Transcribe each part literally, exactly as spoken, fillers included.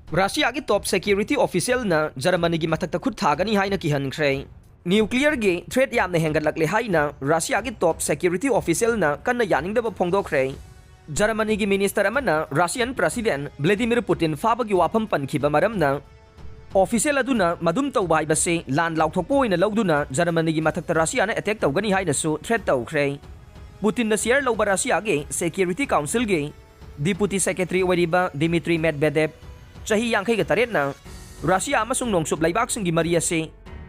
ꯔꯁꯤꯌꯥꯒꯤ ꯇꯣꯞ security ꯑꯣꯐꯤꯁꯤꯌꯦꯜꯅ ꯖꯔꯃꯅꯤꯒꯤ ꯃꯊꯛꯇ ꯈꯨꯠ ꯊꯥꯒꯅꯤ ꯍꯥꯏꯅ ꯀꯤꯍꯟꯈ꯭ꯔꯦ꯫ ꯅ꯭ꯌꯨꯀ꯭ꯂꯤꯌꯔꯒꯤ ꯊ꯭ꯔꯦꯠ ꯌꯥꯝꯅ ꯍꯦꯟꯒꯠꯂꯛꯂꯦ ꯍꯥꯏꯅ ꯔꯁꯤꯌꯥꯒꯤ ꯇꯣꯞ ꯁꯦꯀ꯭ꯌꯨꯔꯤꯇꯤ ꯑꯣꯐꯤꯁꯤꯌꯦꯜꯅ ꯀꯟꯅ ꯌꯥꯅꯤꯡꯗꯕ ꯐꯣꯡꯗꯣꯛꯈ꯭ꯔꯦ꯫ ꯖꯔꯃꯅꯤꯒꯤ ꯃꯤꯅꯤꯁꯇꯔ ꯑꯃꯅ ꯔꯁꯤꯌꯥꯟ ꯄ꯭ꯔꯁꯤꯗꯦꯟ ꯚ꯭ꯂꯦꯗꯤꯃꯤꯔ ꯄꯨꯇꯤꯟ ꯐꯥꯕꯒꯤ ꯋꯥꯐꯝ ꯄꯟꯈꯤꯕ ꯃꯔꯝꯅ, ꯑꯣꯐꯤꯁꯤꯌꯦꯜ ꯑꯗꯨꯅ ꯃꯗꯨꯝ ꯇꯧꯕ ꯍꯥꯏꯕꯁꯤ ꯂꯥꯟ ꯂꯥꯎꯊꯣꯛꯄ ꯑꯣꯏꯅ ꯂꯧꯗꯨꯅ ꯖꯔꯃꯅꯤꯒꯤ ꯃꯊꯛꯇ ꯔꯁꯤꯌꯥꯅ ꯑꯦꯇꯦꯛ ꯇꯧꯒꯅꯤ ꯍꯥꯏꯅꯁꯨ ꯊ꯭ꯔꯦꯠ ꯇꯧꯈ꯭ꯔꯦ꯫ ꯄꯨꯇꯤꯟꯅ ꯆꯤꯌꯔ ꯂꯧꯕ ꯔꯁꯤꯌꯥꯒꯤ ꯁꯦꯀ꯭ꯌꯨꯔꯤꯇꯤ ꯀꯥꯎꯟꯁꯤꯜꯒꯤ ꯗꯤꯄꯨꯇꯤ ꯁꯦꯀ꯭ꯔꯦꯇꯔꯤ ꯑꯣꯏꯔꯤꯕ ꯗꯤꯃꯤꯇ꯭ꯔꯤ ꯃꯦꯗꯚꯦꯗꯦꯚ ꯆꯍꯤ ꯌꯥꯡꯈꯩꯒ ꯇꯔꯦꯠꯅ ꯔꯁꯤꯌꯥ ꯑꯃꯁꯨꯡ ꯅꯣꯡꯆꯨꯞ ꯂꯩꯕꯥꯛꯁꯤꯡꯒꯤ ꯃꯔꯤ ꯑꯁꯤ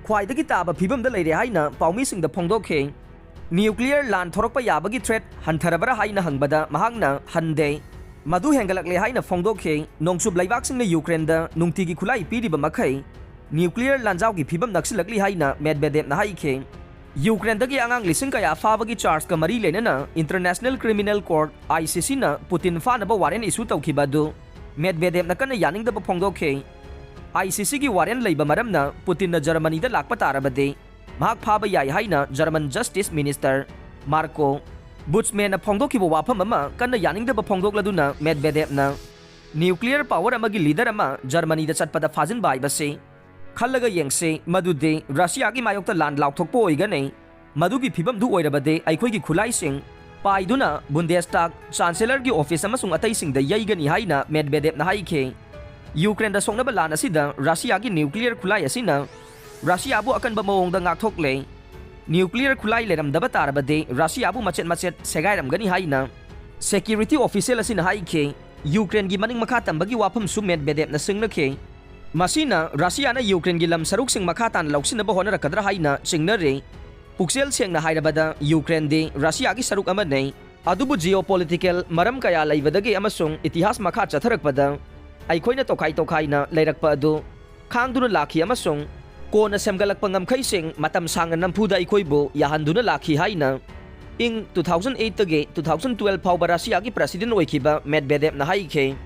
ꯈ꯭ꯋꯥꯏꯗꯒꯤ ꯇꯥꯕ ꯐꯤꯕꯝꯗ ꯂꯩꯔꯦ ꯍꯥꯏꯅ ꯄꯥꯎꯃꯤꯁꯤꯡꯗ ꯐꯣꯡꯗꯣꯛꯈꯤ꯫ ꯅ꯭ꯌꯨꯀ꯭ꯂꯤꯌꯔ ꯂꯥꯟ ꯊꯣꯔꯛꯄ ꯌꯥꯕꯒꯤ ꯊ꯭ꯔꯦꯠ ꯍꯟꯊꯔꯕꯔꯥ ꯍꯥꯏꯅ ꯍꯪꯕꯗ ꯃꯍꯥꯛꯅ ꯍꯟꯗꯦ, ꯃꯗꯨ ꯍꯦꯟꯒꯠꯂꯛꯂꯦ ꯍꯥꯏꯅ ꯐꯣꯡꯗꯣꯛꯈꯤ꯫ ꯅꯣꯡꯆꯨꯞ ꯂꯩꯕꯥꯛꯁꯤꯡꯅ ꯌꯨꯀ꯭ꯔꯦꯟꯗ ꯅꯨꯡꯇꯤꯒꯤ ꯈꯨꯠꯂꯥꯏ ꯄꯤꯔꯤꯕ ꯃꯈꯩ ꯅ꯭ꯌꯨꯀ꯭ꯂꯤꯌꯔ ꯂꯥꯟꯖꯥꯎꯒꯤ ꯐꯤꯕꯝ ꯅꯛꯁꯤꯜꯂꯛꯂꯤ ꯍꯥꯏꯅ ꯃꯦꯗꯚꯦꯗꯦꯚꯅ ꯍꯥꯏꯈꯤ꯫ ꯌꯨꯀ꯭ꯔꯦꯟꯗꯒꯤ ꯑꯉꯥꯡ ꯂꯤꯁꯤꯡ ꯀꯌꯥ ꯐꯥꯕꯒꯤ ꯆꯥꯔꯖꯀ ꯃꯔꯤ ꯂꯩꯅꯅ international criminal court, I C ꯁꯤꯅ ꯄꯨꯇꯤꯟ ꯐꯥꯅꯕ ꯋꯥꯔꯦꯟ ꯏꯁꯨ ꯇꯧꯈꯤꯕ ꯑꯗꯨ ꯃꯦꯗꯚꯦꯗꯦꯚꯅ ꯀꯟꯅ ꯌꯥꯅꯤꯡꯗꯕ ꯐꯣꯡꯗꯣꯛꯈꯤ꯫ ꯑꯥꯏ ꯁꯤ ꯁꯤꯒꯤ ꯋꯥꯔꯦꯟ ꯂꯩꯕ ꯃꯔꯝꯅ ꯄꯨꯇꯤꯟꯅ ꯖꯔꯃꯅꯤꯗ ꯂꯥꯛꯄ ꯇꯥꯔꯕꯗꯤ ꯃꯍꯥꯛ ꯐꯥꯕ ꯌꯥꯏ ꯍꯥꯏꯅ ꯖꯔꯃꯟ ꯖꯁꯇꯤꯁ ꯃꯤꯅꯤꯁꯇꯔ ꯃꯥꯔꯀꯣ ꯕꯨꯠꯁꯃꯦꯟꯅ ꯐꯣꯡꯗꯣꯛꯈꯤꯕ ꯋꯥꯐꯝ ꯑꯃ ꯀꯟꯅ ꯌꯥꯅꯤꯡꯗꯕ ꯐꯣꯡꯗꯣꯛꯂꯗꯨꯅ ꯃꯦꯗꯚꯦꯗꯦꯚꯅ ꯅ꯭ꯌꯨꯀ꯭ꯂꯤꯌꯔ ꯄꯥꯋꯔ ꯑꯃꯒꯤ ꯂꯤꯗꯔ ꯑꯃ ꯖꯔꯃꯅꯤꯗ ꯆꯠꯄꯗ ꯐꯥꯖꯤꯟꯕ ꯍꯥꯏꯕꯁꯤ ꯈꯜꯂꯒ ꯌꯦꯡꯁꯤ, ꯃꯗꯨꯗꯤ ꯔꯁꯤꯌꯥꯒꯤ ꯃꯥꯌꯣꯛꯇ ꯂꯥꯟ ꯂꯥꯎꯊꯣꯛꯄ ꯑꯣꯏꯒꯅꯤ꯫ ꯃꯗꯨꯒꯤ ꯐꯤꯕꯝꯗꯨ ꯑꯣꯏꯔꯕꯗꯤ ꯑꯩꯈꯣꯏꯒꯤ ꯈꯨꯠꯂꯥꯏꯁꯤꯡ ꯄꯥꯏꯗꯨꯅ ꯕꯨꯟꯗꯦꯁꯇꯥꯒ, ꯆꯥꯟꯁꯦꯂꯔꯒꯤ ꯑꯣꯐꯤꯁ ꯑꯃꯁꯨꯡ ꯑꯇꯩꯁꯤꯡꯗ ꯌꯩꯒꯅꯤ ꯍꯥꯏꯅ ꯃꯦꯗꯚꯦꯗꯦꯚꯅ ꯍꯥꯏꯈꯤ꯫ ꯌꯨꯀ꯭ꯔꯦꯟꯗ ꯁꯣꯛꯅꯕ ꯂꯥꯟ ꯑꯁꯤꯗ ꯔꯁꯤꯌꯥꯒꯤ ꯅ꯭ꯌꯨꯀ꯭ꯂꯤꯌꯔ ꯈꯨꯠꯂꯥꯏ ꯑꯁꯤꯅ ꯔꯁꯤꯌꯥꯕꯨ ꯑꯀꯟꯕ ꯃꯑꯣꯡꯗ ꯉꯥꯛꯊꯣꯛꯂꯦ꯫ ꯅ꯭ꯌꯨꯀ꯭ꯂꯤꯌꯔ ꯈꯨꯠꯂꯥꯏ ꯂꯩꯔꯝꯗꯕ ꯇꯥꯔꯕꯗꯤ ꯔꯁꯤꯌꯥꯕꯨ ꯃꯆꯦꯠ ꯃꯆꯦꯠ ꯁꯦꯒꯥꯏꯔꯝꯒꯅꯤ ꯍꯥꯏꯅ ꯁꯦꯀ꯭ꯌꯨꯔꯤꯇꯤ ꯑꯣꯐꯤꯁꯤꯌꯦꯜ ꯑꯁꯤꯅ ꯍꯥꯏꯈꯤ꯫ ꯌꯨꯀ꯭ꯔꯦꯟꯒꯤ ꯃꯅꯤꯡ ꯃꯈꯥ ꯇꯝꯕꯒꯤ ꯋꯥꯐꯝꯁꯨ ꯃꯦꯗꯚꯦꯗꯦꯚꯅ ꯁꯤꯡꯅꯈꯤ꯫ ꯃꯁꯤꯅ ꯔꯁꯤꯌꯥꯅ ꯌꯨꯀ꯭ꯔꯦꯟꯒꯤ ꯂꯝ ꯁꯔꯨꯛꯁꯤꯡ ꯃꯈꯥ ꯇꯥꯅ ꯂꯧꯁꯤꯟꯅꯕ ꯍꯣꯠꯅꯔꯛꯀꯗ꯭ꯔꯥ ꯍꯥꯏꯅ ꯆꯤꯡꯅꯔꯤ꯫ ꯄꯨꯛꯆꯦꯜ ꯁꯦꯡꯅ ꯍꯥꯏꯔꯕꯗ, ꯌꯨꯀ꯭ꯔꯦꯟꯗꯤ ꯔꯁꯤꯌꯥꯒꯤ ꯁꯔꯨꯛ ꯑꯃꯅꯤ꯫ ꯑꯗꯨꯕꯨ geopolitical ꯃꯔꯝ ꯀꯌꯥ ꯂꯩꯕꯗꯒꯤ ꯑꯃꯁꯨꯡ ꯏꯇꯤꯍꯥꯁ ꯃꯈꯥ ꯆꯠꯊꯔꯛꯄꯗ ꯑꯩꯈꯣꯏꯅ ꯇꯣꯈꯥꯏ ꯇꯣꯈꯥꯏꯅ ꯂꯩꯔꯛꯄ ꯑꯗꯨ ꯈꯥꯡꯗꯨꯅ ꯂꯥꯛꯈꯤ ꯑꯃꯁꯨꯡ ꯀꯣꯟꯅ ꯁꯦꯝꯒꯠꯂꯛꯄ ꯉꯝꯈꯩꯁꯤꯡ ꯃꯇꯝ ꯁꯥꯡꯅ ꯅꯝꯐꯨꯗ ꯑꯩꯈꯣꯏꯕꯨ ꯌꯥꯍꯟꯗꯨꯅ ꯂꯥꯛꯈꯤ ꯍꯥꯏꯅ ꯏꯪ two thousand eight ꯇꯒꯤ two thousand twelve ꯐꯥꯎꯕ ꯔꯁꯤꯌꯥꯒꯤ ꯄ꯭ꯔꯁꯤꯗꯦꯟ ꯑꯣꯏꯈꯤꯕ ꯃꯦꯗꯚꯦꯗꯦꯚꯅ ꯍꯥꯏꯈꯤ꯫